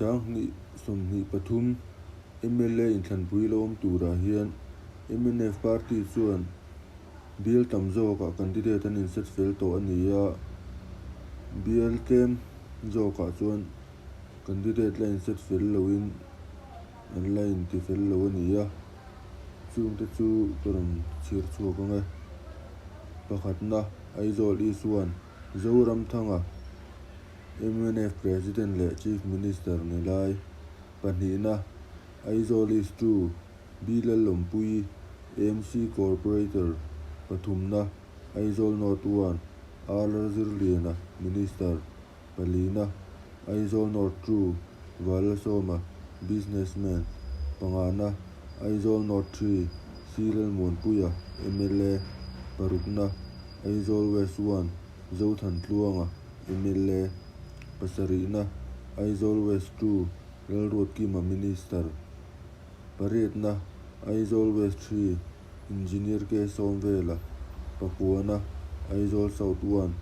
2023 mla inthlanpui lo awm turah hian mnf party chuan bial tam zawkah candidate an inset fel tawh a ni a, bial tlem zawkah chuan candidate la inset fel loin an la inti fel lo a ni a, chungte chu ka rawn chhir chhuak ang e. Pakhatna Aizawl East One Zoramthanga. Mnf President leh Chief Minister ni lai pahnihna Aizawl East 2 B Lalawmpuii AMC Corporator pathumna Aizawl North 1 R Lalzirliana Minister palina Aizawl North 2 Valasawma Businessman pangana Aizawl North 3 C Lalmuanpuia mla parukna Aizawl West 1 Zothantluanga mla pasarihna, Aizawl West 2 Lalruatkima Minister, pariatna, Aizawl West 3 Engineer K Sawmvela, pakuana, Aizawl South 1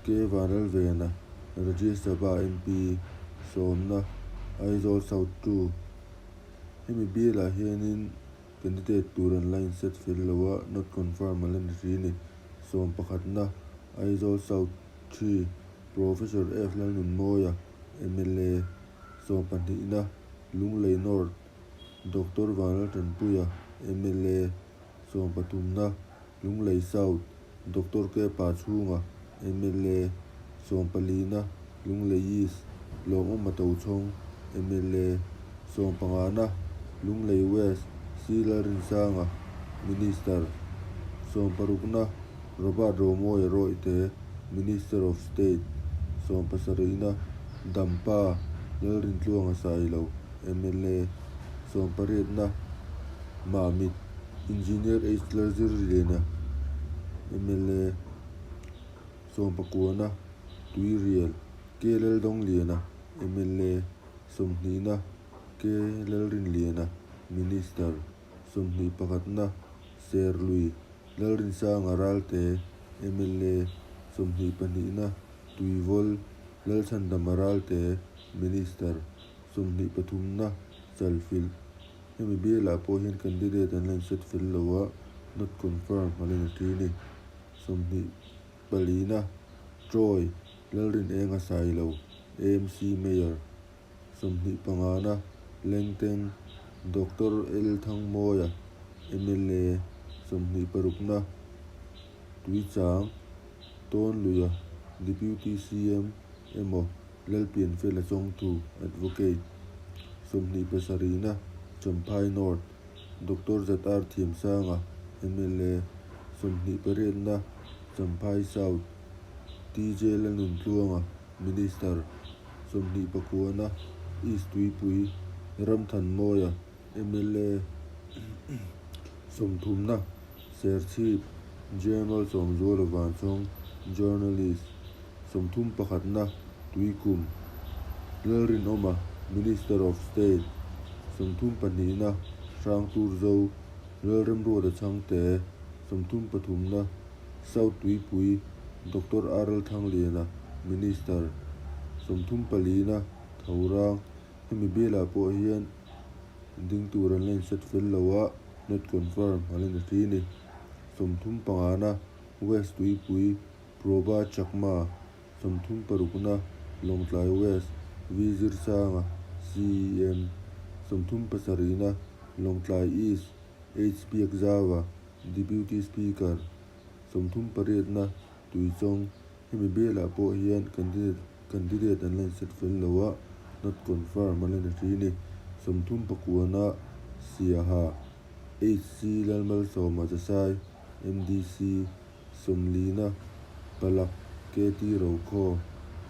K Vanlalvena, Rajya Sabha MP, sawmna, Aizawl South 2 Hemi bialah hianin Candidate tur an la inset fel lo a, not confirm a la ni hri ni. Sawm pakhatna, Aizawl South 3, Professor F Lalnunmawia, mla, Sawm pahnihna, Lunglei North, Doctor Vanlaltanpuia, mla, Sawm pathumna, Lunglei South, Doctor K Pachhunga, mla, Sawm palina, Lunglei East, Lawmawma Tochhawng, mla, Sawm pangana, Lunglei West, C Lalrinsanga, Minister, Sawm parukna, Robert Romawia Rawihte, Minister of State, Sawm pasarihna, Dampa, Lalrintluanga Sailo, mla, Sawm pariatna, Mamit, Engineer H Lalzirliana, mla, Sawmpakuana, Tuirial, K Laldawngliana, mla, Sawmhnihna, K Lalrinliana, Minister, Sawmhnih pakhatna, Serlui, Lalrinsanga Ralte, mla, Sawmhnih pahnihna, Tuivawl, Lalchhandama Ralte, Minister, Sawmhnih pathumna, Chalfilh. Hemi bialah pawh hian candidate an la inset fel lo a, not confirm a la ni ṭi a ni. 20 palina, Troy, Lalrinenga Sailo, AMC Mayor, 25na, Lengteng, Doctor L Thangmawia, mla, 26na, Tuichang, Tawnluia, Deputy CM emaw Lalpianfela Chawngthu, Advocate, 27na, Champhai North, Doctor ZR Thiamsanga, mla, 28na, Champhai South, TJ Lanuntluanga, Minister, 29na, East Tuipui, Ramthanmawia, mla, 30na, Serchhip, General Sawmzuala Vanchawng, Journalist, 31na, Tuikum, Lalrinawma, Minister of State, 32na, Hrangturzo, Lalremruata Chhangte, 33na, South Tuipui, Doctor RL Thangliana, Minister, 34na, Thorang, hemi bialah pawh hian ding tur an la inset fel lo a, not confirm a la ni hri a ni. 35na, West Tuipui, Proba Chakma, 36na, Lawngtlai West, V Zirsanga, CEM, 37na, Lawngtlai East, H Biakzauva, Deputy Speaker, 38na, Tuichawng, hemi bialah pawh hian candidate candidate an la inset fel lo a, not confirm a la ni hri a ni. 39na, Siaha, HC Lalmalsawma Jasai, MDC, Sawmlina, Palak, KT Rokhaw,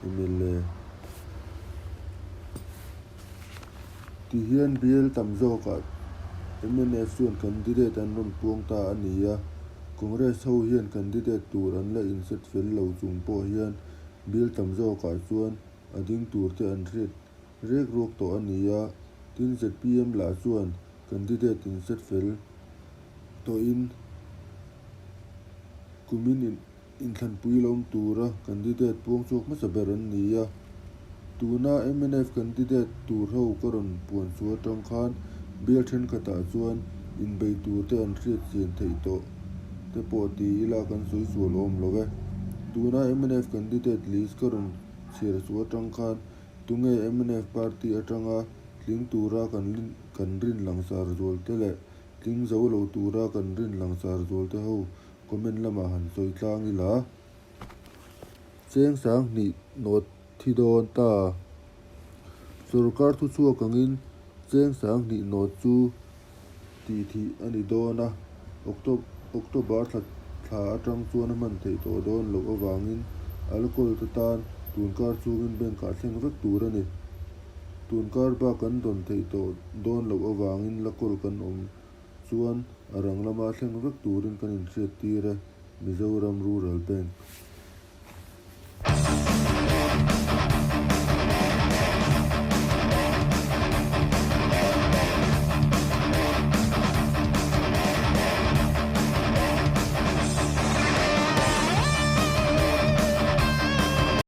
mla. Tihian bial tam zawkah mnf chuan candidate an rawn puang ta a ni a, Congress ho hian candidate tur an la inset fel lo chung pawh hian bial tam zawkah chuan a ding tur te an hriat rek ruak tawh a ni a, tin zpm lah chuan candidate inset fel tawhin kumin inthlanpui lo awm tura candidate puang chhuak hmasa ber an ni a. Tuna mnf candidate tur ho ka rawn puan chhuah atang khan bial thenkhatah chuan inbei tur te an hriat chian theih tawh te pawh ti ila kan sawi sual awm lo e. Tuna mnf candidate list ka rawn chhiar chhuah atang khan tunge mnf party atanga tling tura kan kan rin langsar zual te leh tling zo lo tura kan rin langsar zual te ho comment lamah han sawi tlang ila. Cheng 2000 nawt thi dawn ta. Sorkar thuchhuak angin cheng 2000 nawt chu tih thih a ni dawn a, October thla thla atang chuan a hman theih tawh dawn loh avangin a la kawl te tan tunkar chhungin bank ah thleng vek tur a ni. Tunkar bak kan dawn theih tawh dawn loh avangin la kawl kan awm chuan a rang lama thleng vek turin kan inhriattir e, Mizoram Rural Bank.